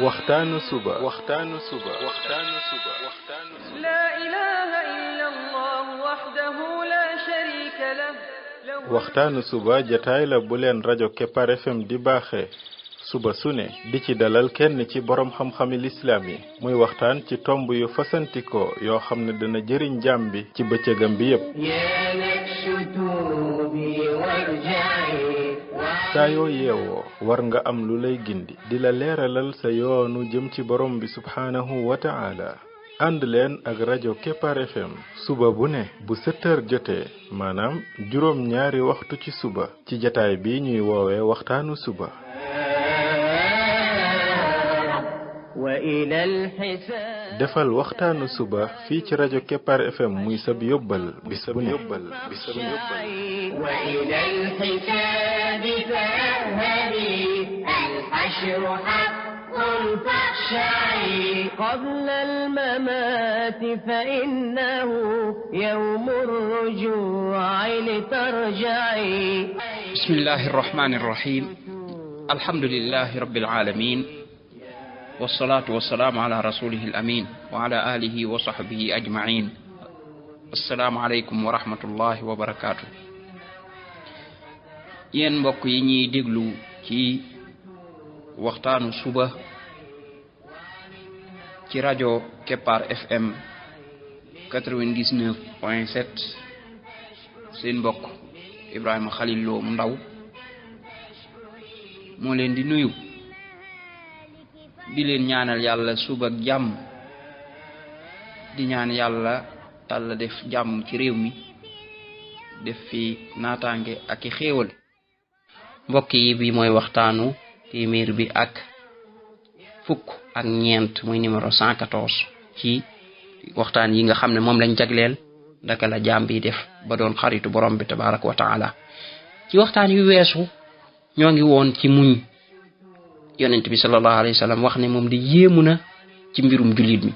waxtaanu suba لا إله إلا الله وحده لا شريك له waxtaanu suba jataay la bu leen rajo Kepar FM di baaxee suba su ne di ci dalal kenn ci borom xam-xami lislaam yi muy waxtaan ci tomb yu fasantikoo yoo xam ne dana jëriñ jaam bi ci bëccëgam bi yépp saa yoo yeewoo war nga am lu lay gindi di la leeralal sa yoonu jëm ci borom bi subhaanahu wa ta'ala ànd leen ak rajo Kepar FM suba bu ne bu 7 heures jotee maanaam juróom ñaari waxtu ci suba ci jataay bi ñuy woowee waxtaanu suba defal waxtaanu suba fii ci rajo Kepar FM muy sab yóbbal bis bu ne قبل الممات فإنه يوم الرجوع لترجعي بسم الله الرحمن الرحيم الحمد لله رب العالمين والصلاة والسلام على رسوله الأمين وعلى آله وصحبه أجمعين السلام عليكم ورحمة الله وبركاته yéen mbokk yi ñuy déglu ci waxtaanu suba ci rajo Kepar FM 99.7 seen mbokk Ibrahima Khalil Lo mu ndaw moo leen di nuyu di leen ñaanal yàlla suba ak jàmm di ñaan yàlla Yàlla def jàmm ci réew mi def fi naataange ak i xéewal mbokk yi bi mooy waxtaanu téeméer bi ak fukk ak ñeent muy numéro 114 ci waxtaan yi nga xam ne moom lañ jagleel ndaka la jaam bi def ba doon xaritu borom bi tabaraka wa taala ci waxtaan yu weesu ñoo ngi woon ci muñ yonent bi sallallahu alayhi wasallam wax ne moom di yéemu na ci mbirum jullit mi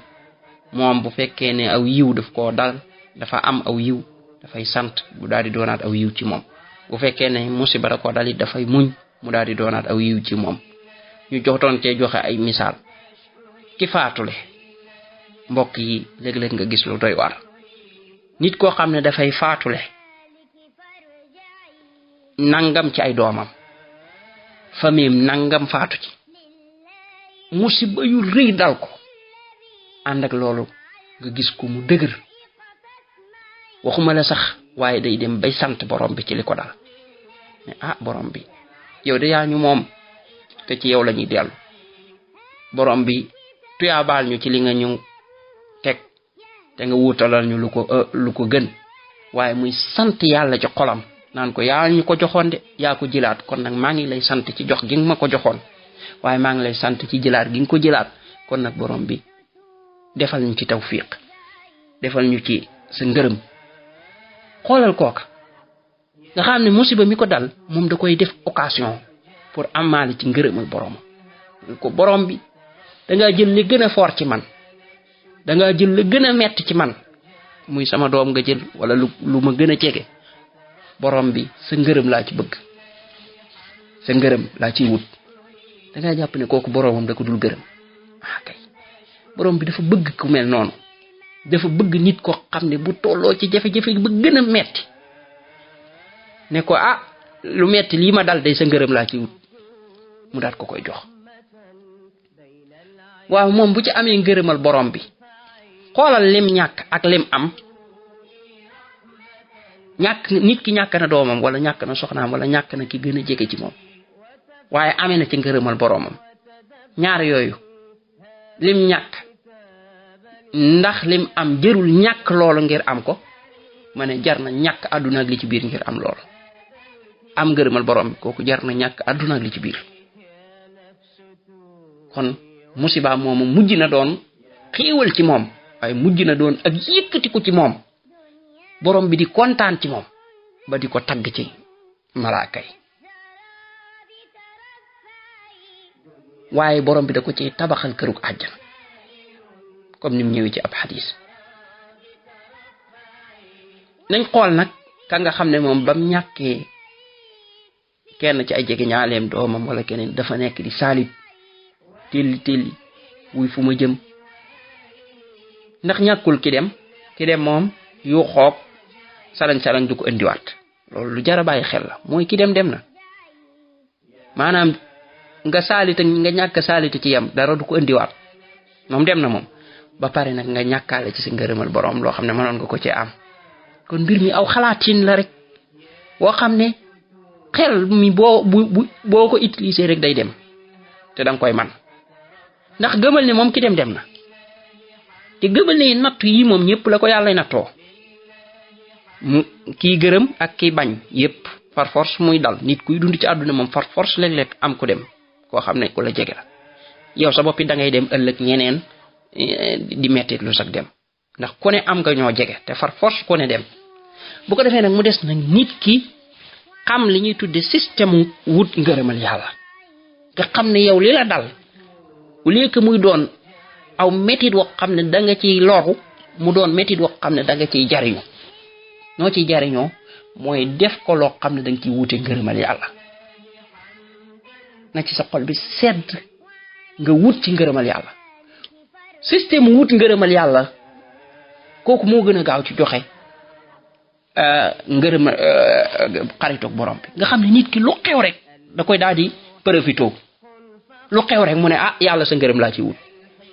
moom bu fekkee ne aw yiw daf koo dal dafa am aw yiw dafay sant bu daal di doonaat aw yiw ci moom bu fekkee ne musiba da koo dalit dafay muñ mu daal di doonaat aw yiw ci moom ñu joxoon cee joxe ay misaal ki faatule mbokk yi léeg-léeg nga gis lu doy war nit koo xam ne dafay faatule nangam ci ay doomam famille nangam faatu ci musiba yu rëy dal ko ànd ak loolu nga gis ko mu dëgër waxuma la sax waaye day dem bay sant borom bi ci li ko dal ne borom bi yow de yaa ñu moom te ci yow la ñuy dellu borom bi tuyaabaal ñu ci li nga ñu teg te nga wuutalal ñu lu ko gën waaye muy sant yàlla ci xolam naan ko yaa ñu ko joxoon de yaa ko jëlaat kon nag maa ngi lay sant ci jox gi nga ma ko joxoon waaye maa ngi lay sant ci jëlaat gi nga ko jëlaat kon nag borom bi defal ñu ci tawfiq defal ñu ci sa ngërëm xoolal kooka nga xam ne musiba mi ko dal moom da koy def occasion pour amaale ci ngërëmal borom ko borom bi da nga jël li gën a fort ci man da nga jël li gën a metti ci man muy sama doom nga jël wala lu ma gën a jege borom bi sa ngërëm laa ci bëgg sa ngërëm laa ciy wut da nga jàpp ne kooku boromam da ko dul gërëm kay borom bi dafa bëgg ku mel noonu dafa bëgg nit ko xam ne bu tolloo ci jafe-jafe ba gën a metti ne ko lu metti lii ma dal day sa ngërëm laa ci wut mu daat ko koy jox waaw moom bu ci amee ngërëmal borom bi xoolal lim ñàkk ak lim am ñàkk nit ki ñàkk na doomam wala ñàkk na soxnaam wala ñàkk na ki gën a jege ci moom waaye amee na ci ngërëmal boromam ñaar yooyu lim ñàkk ndax lim am jërul ñàkk loolu ngir am ko ma ne jar na ñàkk àdduna ak li ci biir ngir am loolu am ngërëmal borom bi kooku jar na ñàkk àdduna ak li ci biir kon musiba moomu mujj na doon xéewal ci moom waaye mujj na doon ak yëkkatiku ci moom borom bi di kontaan ci moom ba di ko tagg ci malaaka yi waaye borom bi da ko ci tabaxal kërug àjjana comme ni mu ñëwee ci ab xadis nañ xool nag ka nga xam ne moom bam ñàkkee kenn ci ay jege ñaaleem doomam wala keneen dafa nekk di saalit telli wuy fu ma jëm ndax ñàkkul ki dem moom yu xoog salañ du ko indiwaat loolu lu jara bàyyi xel la mooy ki dem na maanaam nga saalita nga ñàkk saalita ci yam dara du ko indiwaat moom dem na moom ba pare nag nga ñàkkaale ci sa ngërëmal borom loo xam ne mënoon nga ko ci am kon mbir mi aw xalaatin la rek boo xam ne xel mi boo ko utiliser rek day dem te danga koy man ndax gëmal ne moom ki dem na te gëmal ne nattu yi moom ñëpp la ko yàlla nattoo kii gërëm ak kii bañ yëpp par force muy dal nit kuy dund ci àdduna moom par force léeg-léeg am ku dem koo xam ne ku la jege la yow sa boppi da ngay dem ëllëg ñeneen di mettit lu sax dem ndax ku ne am nga ñoo jege te par force ku ne dem bu ko defee nag mu des nag nit ki xam li ñuy tudde système wut ngërëmal yàlla nga xam ne yow li la dal au lieu que muy doon aw mettit woo xam ne da nga ciy loru mu doon mettit woo xam ne da nga ciy jariñu noo ciy jariñoo mooy def ko loo xam ne da nga ciy wute ngërëmal yàlla na ci sa xol bi sedd nga wut ci ngërëmal yàlla système wut ngërëmal yàlla kooku moo gën a gaaw ci joxe ngërëm xaritoog borom bi nga xam ne nit ki lu xew rek da koy daal di profité lu xew rek mu ne yàlla sa ngërëm laa ci wut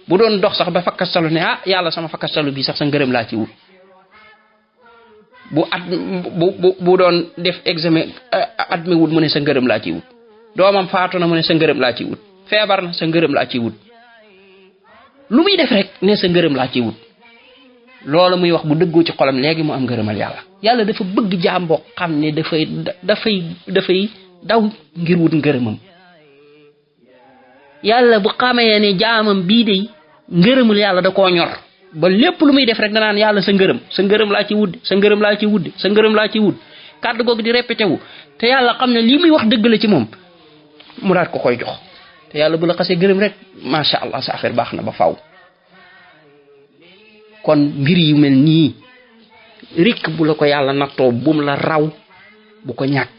bu doon dox sax ba fakkastalu ne yàlla sama fakkastalu bi sax sa ngërëm laa ci wut bu doon def examen at mi wut mu ne sa ngërëm laa ci wut doomam faatu na mu ne sa ngërëm laa ci wut feebar na sa ngërëm laa ci wut lu muy def rek ne sa ngërëm laa ci wut loolu muy wax bu dëggoo ci xolam léegi mu am ngërëmal yàlla dafa bëgg jaam boo xam ne dafay daw ngir wut ngërëmam yàlla bu xamee ne jaamam bii de ngërëmul yàlla da koo ñor ba lépp lu muy def rek danaan yàlla sa ngërëm laa ci wut sa ngërëm laa ci wut sa ngërëm laa ci wut kàddu googu di répété wu te yàlla xam ne lii muy wax dëgg la ci moom mu daat ko koy jox te yàlla bu la xasee gërëm rek macha allah sa affaire baax na ba faw kon mbir yu mel nii rikk bu la ko yàlla nattoo bum la raw bu ko ñàkk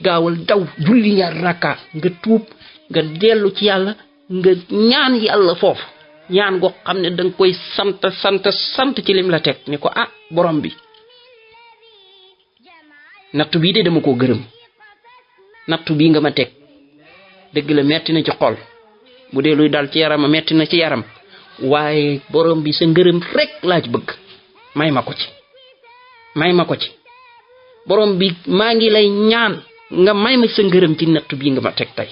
gaawal daw julli ñaar rakka nga tuub nga dellu ci yàlla nga ñaan yàlla foofu ñaan goo xam ne danga koy sant ci lim la teg ni ko borom bi nattu bii de dama koo gërëm nattu bii nga ma teg dëgg la metti na ci xol bu dee luy dal ci yaram metti na ci yaram waaye borom bi sa ngërëm rek laa ci bëgg may ma ko ci borom bi maa ngi lay ñaan nga may ma sa ngërëm ci nattu bii nga ma teg tey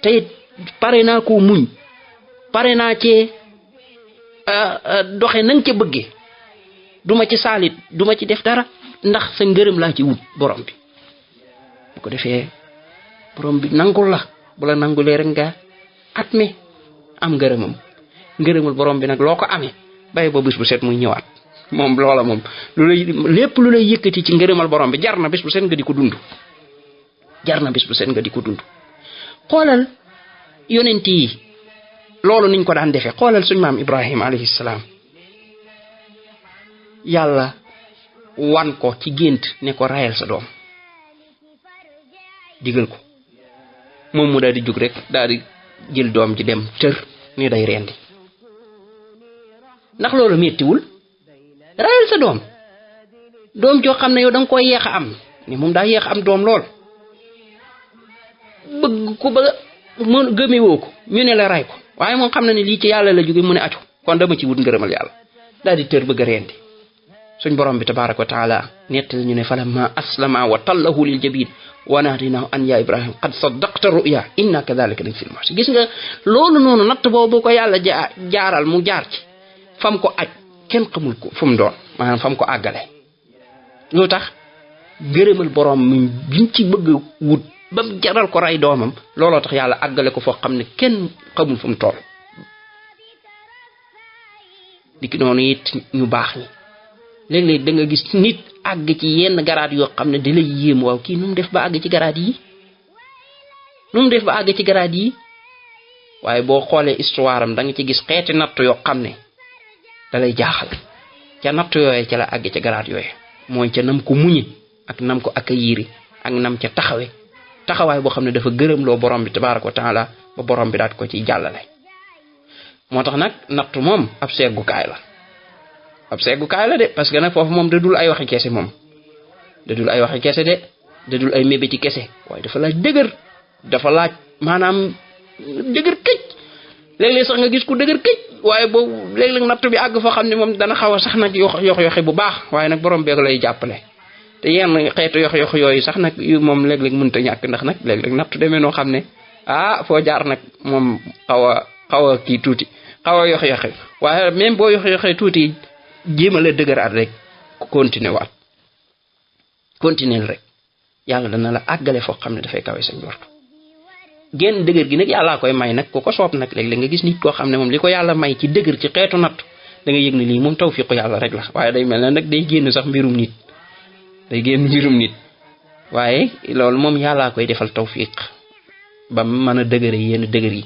te pare naa koo muñ pare naa cee doxe nanga ca bëggee duma ci saalit duma ci def dara ndax sa ngërëm laa ci wut borom bi bu ko defee borom bi nangul la bu la nangulee rek nga at mi am ngërëmul borom bi nag loo ko amee bàyyi ba bis bu set muy ñëwaat moom loola moom lépp lu lay yëkkati ci ngërëmal borom bi jar na bis bu set nga di ko dund xoolal yonent yi loolu niñ ko daan defee xoolal suñ maam Ibrahima alayhi salaam yàlla wan ko ci gént ne ko rayal sa doom digal ko moom mu daal di jóg rek daal di jël doom ji dem tër ni day rendi ndax loolu mettiwul rayal sa doom joo xam ne yow da nga koy yeex a am ni moom daa yeex a am doom lool bëgg ko ba mën gëmewoo ko ñu ne la ray ko waaye moom xam na ne lii ci yàlla la jóge mu ne acu kon dama ci wut ngërëmal yàlla daal di tër bëgg a rendi suñ borom bi tabaraka wa taala nettali ñu ne falamma aslama wa tallahu lil jabin wa naadinahu an ya ibrahim qad saddaqta ruya inna kadhalika najzil muhsin gis nga loolu noonu natt boobu ko yàlla jaaral mu jaar ci fam ko aj kenn xamul ko fu mu doon maanaam fam ko àggale lu tax ngërëmal borom mi biñ ci bëgg wut ba mu jaral ko ray doomam looloo tax yàlla àggale ko foo xam ne kenn xamul fu mu toll dikki noonu it ñu baax ñi léeg-léeg da nga gis nit àgg ci yenn garaat yoo xam ne da lay yéem waaw kii nu mu def ba àgg ci garaat yi waaye boo xoolee histoire am da nga ci gis xeeti natt yoo xam ne da lay jaaxal ca natt yooyee ca la àgg ci garaat yooye mooy ca nam ko muñe ak nam ko accueillir ak nam ca taxawaay boo xam ne dafa gërëm loo borom bi tabaraka wa taala ba borom bi daat ko ci jàllale moo tax nag nattu moom ab seggukaay la de parce que nag foofu moom da dul ay waxi kese moom da dul ay waxi kese de da dul ay mébéti kese waaye dafa laaj dëgër dafa laaj maanaam dëgër këj léeg-léeg sax nga gis ku dëgër këj waaye boobu léeg-léeg nattu bi àgg foo xam ne moom dana xaw a sax nag yox bu baax waaye nag borom beeg lay jàppale te yenn xeetu yox yooyu sax nag yu moom léeg-léeg mënta ñàkk ndax nag léeg-léeg nattu demee noo xam ne foo jaar nag moom xaw a kii tuuti xaw a yox waaye même boo yoxee tuuti jéemale dëgëraat rek continuer rek yàlla dana la àggale foo xam ne dafay kawe sa njort génn dëgër gi nag yàllaa koy may nag ku ko soob nag léeg-léeg nga gis nit koo xam ne moom li ko yàlla may ci dëgër ci xeetu natt da nga yëg ne lii moom tawfiqu yàlla rek la waaye day mel ne nag day génn sax mbirum nit waaye loolu moom yàllaa koy defal tawfiq ba mën a dëgëre yenn dëgër yi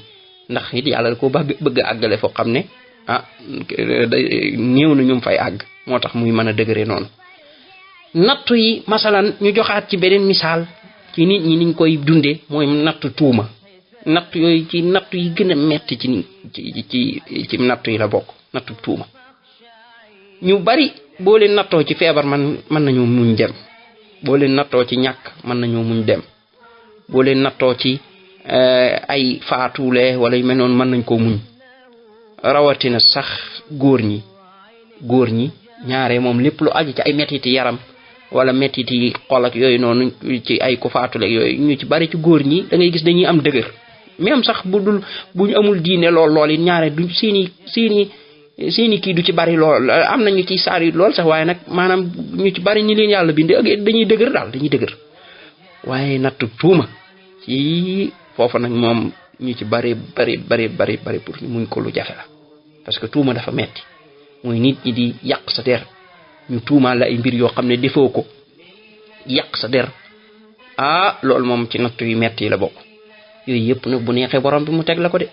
ndax it yàlla da ko bëgg a àggale foo xam ne néew na ñum fay àgg moo tax muy mën a dëgëre noonu nattu yi masalan ñu joxaat ci beneen misaal ci nit ñi niñ koy dunde mooy nattu tuuma nattu yooyu ci nattu yi gën a metti ci nattu yi la bokk nattu tuuma ñu bari boo leen nattoo ci feebar mën nañoo muñ dem boo leen nattoo ci ñàkk mën nañoo muñ dem boo leen nattoo ci ay faatuule wala yu mel noonu mën nañ koo muñ rawatina sax góor ñi ñaare moom lépp lu aju ci ay mettiti yaram wala mettiti xol ak yooyu noonu ci ay ko faatuleeg yooyu ñu ci bari ci góor ñi da ngay gis dañuy am dëgër même sax bu ñu amul diine lool it ñaare du seeni kii du ci bari lool am nañu ci saar yi lool sax waaye nag maanaam ñu ci bari ñi leen yàlla bindee ak dañuy dëgër waaye nattu tuuma ci foofu nag moom ñu ci bari pour ñu muñ ko lu jafe la parce que tuuma dafa metti mooy nit ñi di yàq sa der ñu tuumaal la ay mbir yoo xam ne defoo ko yàq sa der loolu moom ci nattu yu metti yi la bokk yooyu yëpp nag bu neexee borom bi mu teg la ko de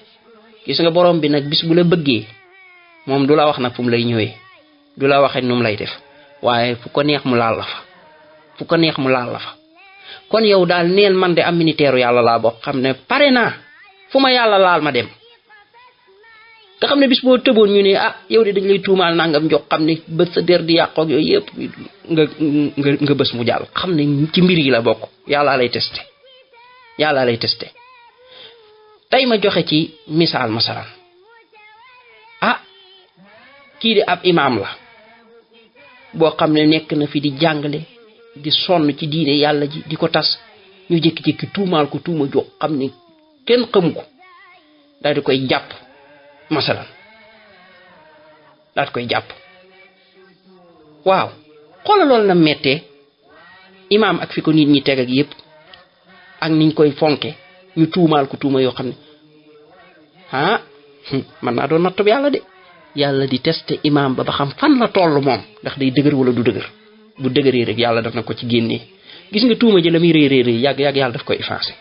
gis nga borom bi nag bis bu la bëggee moom du la wax nag fu mu lay ñëwee du la waxee nu mu lay def waaye fu ko neex mu laal la fa kon yow daal neel man de am militaire yàlla laa bokk xam ne pare naa fu ma yàlla laal ma dem nga xam ne bis boo tëboon ñu ne yow de dañ lay tuumaal nangam jox xam ne bët sa der di yàqoog yooyu yëpp nga bës mu jàll xam ne ci mbir yi la bokk yàllaa lay testé tey ma joxe ci misaal masalan kii di ab imaam la boo xam ne nekk na fi di jàngale di sonn ci diine yàlla ji di ko tas ñu jékki-jékki tuumaal ko tuuma jox xam ne kenn xamu ko daal di koy jàpp masalan daal di koy jàpp waaw xoolal loolu na mettee imaam ak fi ko nit ñi teg ak yëpp ak niñ koy fonke ñu tuumaal ko tuuma yoo xam ne man naa doon nattu yàlla de yàlla di testé imaam ba xam fan la toll moom ndax day dëgër wala du dëgër bu dëgëree rek yàlla daf na ko ci génnee gis nga tuuma ji la muy réy yàgg yàlla daf koy effacé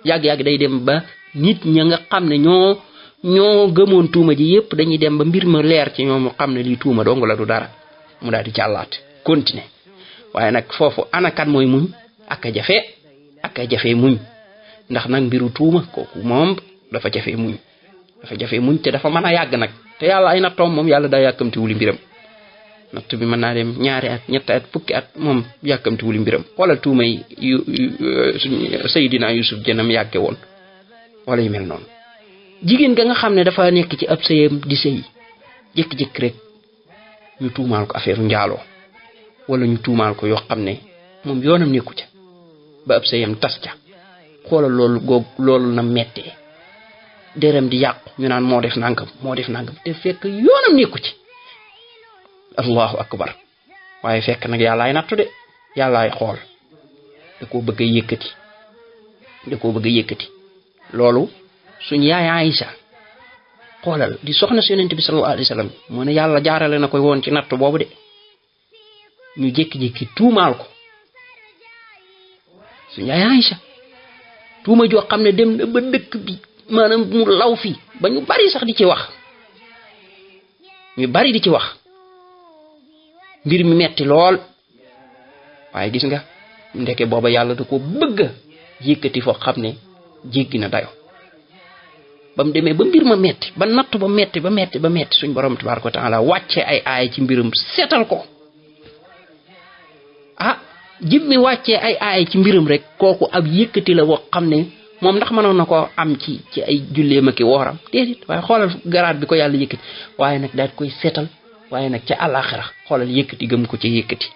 yàgg day dem ba nit ña nga xam ne ñoo gëmoon tuuma ji yëpp dañuy dem ba mbir ma leer ci ñoom xam ne lii tuuma dong la du dara mu daal di jàllaat continuer waaye nag foofu anakan mooy muñ ak a jafe muñ ndax nag mbiru tuuma kooku moom dafa jafe muñ te dafa mën a yàgg nag te yàlla ay nattoom moom yàlla daa yàkkamti wuli mbiram natt bi mën naa dem 2 at ñetti at fukki at moom yàkkamti wuli mbiram wala tuuma yi Seydina Yusuf jënam yàgge woon wala yu mel noonu jigéen ga nga xam ne dafa nekk ci ab sëyam di sëy jékki-jékki rek ñu tuumaal ko affaire njaaloo wala ñu tuumaal ko yoo xam ne moom yoonam nekku ca ba ab sëyam tas ca xoolal loolu na mettee deram di yàqu ñu naan moo def nangam te fekk yoonam nekku ci allahu akbar waaye fekk nag yàllaay nattu de yàllaay xool da koo bëgg a yëkkati loolu suñ yaay Aïcha xoolal di soxna si yonent bi sallallahu alayhi wa sallam moo ne yàlla jaarale na koy woon ci nattu boobu de ñu jékki-jékki tuumaal ko suñ yaay Aïcha tuuma joo xam ne dem na ba dëkk bi maanaam mu law fi ba ñu bari sax di ci wax mbir mi metti lool waaye gis nga ndeke booba yàlla da ko bëgg yëkkati foo xam ne jéggi na dayo bam demee ba mbir ma metti ba nattu ba metti suñ borom tabaaraka wa taala wàcce ay aaya ci mbirum seetal ko jimmi wàccee ay aaya ci mbirum rek kooku ab yëkkati la boo xam ne moom ndax mënoon na koo am ci ay julleem ak wooram déedéet waaye xoolal garaat bi ko yàlla yëkkati waaye nag daal koy seetal waaye nag ca àllaaxira xoolal yëkkati gëm ko ca yëkkati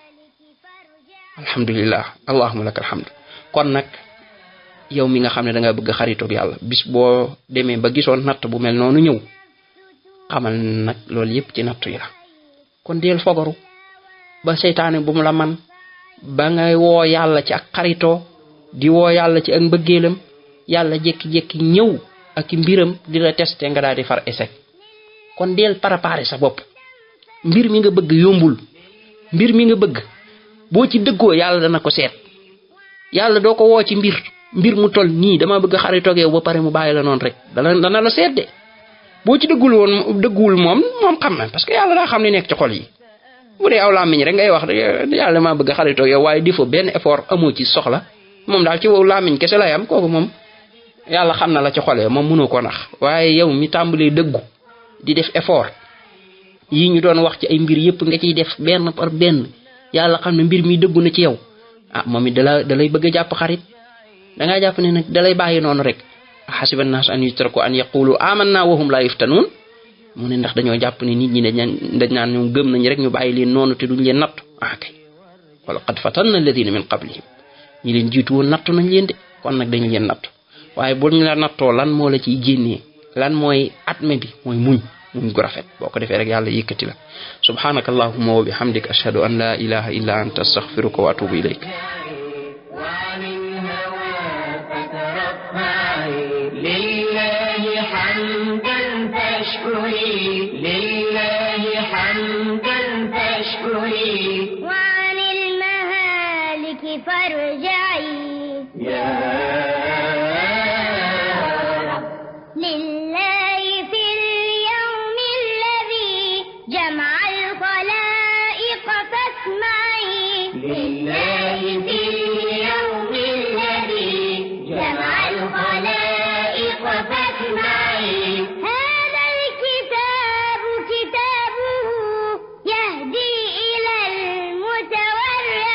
alhamdulillah allahumma lakal hamd kon nag yow mi nga xam ne da nga bëgg xaritoog yàlla bis boo demee ba gisoon natt bu mel noonu ñëw xamal nag loolu yëpp ci nattu yi la kon deel fogaru ba seytaane bu mu la man ba ngay woo yàlla ci ak xaritoo di woo yàlla ci ak mbëggeelam yàlla jékki-jékki ñëw ak mbiram di la testé nga daal di far échec kon deel préparer sa bopp mbir mi nga bëgg yombul mbir mi nga bëgg boo ci dëggoo yàlla dana ko seet yàlla doo ko woo ci mbir mu toll nii dama bëgg xaritoog yow ba pare mu bàyyi la noonu rek dana la seet de boo ci dëgguwul moom xam na parce que yàlla daa xam ne nekk ci xol yi bu dee aw làmmiñ rek ngay wax yàlla dama bëgg xaritoog yow waaye di fa benn effort amoo ci soxla moom daal ci wow làmmiñ kese lay am kooku moom yàlla xam na la ci xolee moom mënoo ko nax waaye yow mi tàmbalee dëggu di def effort yi ñu doon wax ci ay mbir yëpp nga ciy def benn par benn yàlla xam ne mbir mi dëggu na ci yow moom it dalay bëgg a jàpp xarit dangaa jàpp ne nag dalay bàyyi noonu rek xasiba naas an yutraku an yaqulu amanna wa hum la yuftanuun mu ne ndax dañoo jàpp ne nit ñi dañ naan ñoom gëm nañ rek ñu bàyyi leen noonu te duñ leen nattu kay wala qad fatanna alladina min qablihim ñi leen jiitu woon nattu nañ leen de kon nag dañu leen nattu waaye bu ñu la nattoo lan moo la ciy génnee lan mooy atme bi mooy muñ gu rafet boo ko defee rek yàlla yëkkati la subhanaka allahumma wa bihamdik ashhadu an la ilaha illa anta astaghfiruka wa atubu ilayk وعن المهالك فارجعي لله في اليوم الذي جمع الخلائق فاسمعي لله في اليوم الذي جمع الخلائق فاسمعي هذا الكتاب كتابه يهدي إلى المتورع